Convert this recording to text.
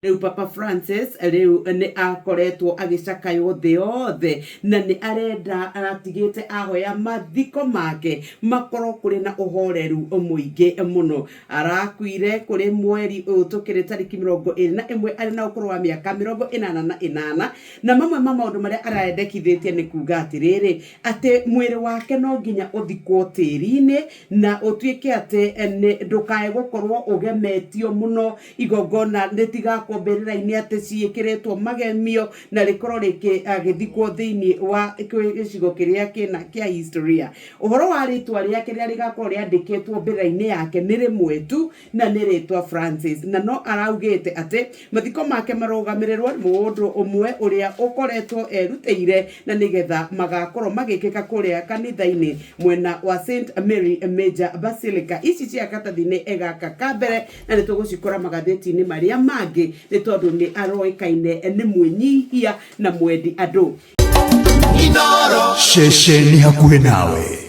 Rĩu Papa Francis rĩu nĩ akoretwo agĩcakaywo thĩ yothe na nĩ arenda aratigĩte ahoya mathiko make makorwo kũrĩ na ũhoreru mũingĩ mũno. Arakuire kũrĩ mweri ũyũ tũkĩrĩ tarĩki 21 arĩ na ũkũrũ wa mĩaka 88 na mamwe ma maũndũ marĩa arendekithĩtie nĩ kuga atĩrĩrĩ atĩ mwĩrĩ wake no nginya ũthikwo tĩri-inĩ na ũtuĩke atĩ ndũkae gũkorwo ũgemetio mũno Igongona rĩtigakwo mbĩrĩra-inĩ atĩ ciĩkĩrĩtwo magemio na rĩkorwo rĩgĩthikwo thĩinĩ wa gĩcigo kĩrĩa kĩna kĩa historia. Ũhoro wa rĩtwa rĩake rĩrĩa rĩgakorwo rĩandĩkĩtwo mbĩrĩra-inĩ yake nĩ rĩmwe tu na nĩ rĩtwa Francis. Na no araugĩte atĩ mathiko make marũgamĩrĩrwo nĩ mũndũ ũmwe ũrĩa ũkoretwo erutĩire na nĩgetha magakorwo magĩkĩka kũrĩa kanitha-inĩ mwena wa St Mary Major Basilica. Ici cia katathi-inĩ gaka ka mbere na nĩ tũgũcikora magathĩti-inĩ marĩa mangĩ nĩ tondũ nĩ aroĩkaine nĩ mwĩnyihia na mwendi andũ. Ceceni hakuhĩ nawe.